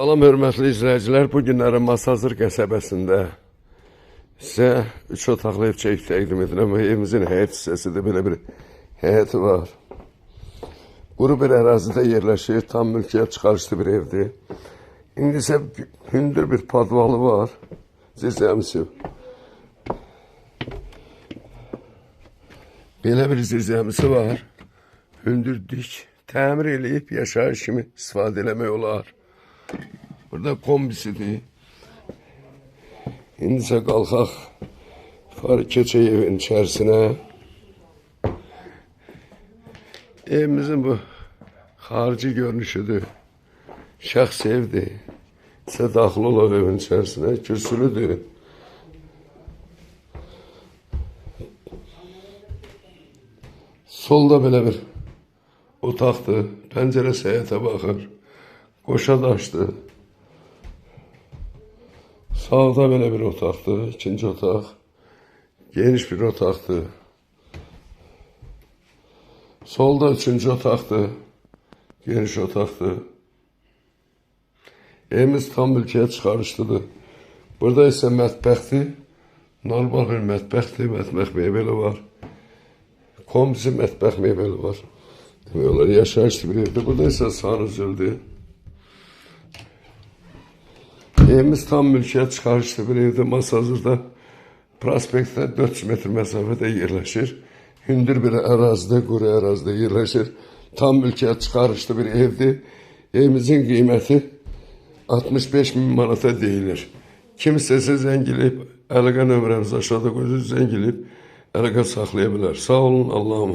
Salam hörmətli izləyicilər, bu günləri Masazır qəsəbəsində sizə 3 otaqlı ev çəkib təqdim edirəm. Evimizin həyət hissəsində belə bir həyəti var. Quru bir ərazidə yerləşir, tam mülkiyyət çıxarışlı bir evdir. İndi isə hündür bir padvalı var, zirzəmisi. Belə bir zirzəmisi var, hündür dik, təmir eləyib yaşayış kimi istifadə eləmək olar. Burada kombisidir. İndi isə qalxaq, yuxarı keçək evin içərisinə. Evimizin bu xarici görünüşüdür. Şəxsi evdir. İsə daxil olaq evin içərisinə, kürsülüdür. Solda belə bir otaqdır. Pəncərəsi həyətə baxır. Qoşa daşdır. Sağda belə bir otaqdır. İkinci otaq. Geniş bir otaqdır. Solda üçüncü otaqdır. Geniş otaqdır. Evimiz tam mülkiyyət çıxarışlıdır. Burada isə mətbəxdir. Normal bir mətbəxdir. Mətbəx mebeli var. Kombisi mətbəx mebeli var. Demək olar, yaşayışlı bir evdir. Burada isə sanuzüldür. Evimiz tam mülkiyyət çıxarışlı bir evdir. Masazırda prospektdə 400 metr məsafədə yerləşir. Hündür bir ərazidə, quru ərazidə yerləşir. Tam mülkiyyət çıxarışlı bir evdir. Evimizin qiyməti 65 min manata deyilir. Kim istəsə zəng eləyib, əlaqə nömrəmizi aşağıda qoyacağıq, zəng eləyib əlaqə saxlaya bilər. Sağ olun, Allah'a emanet.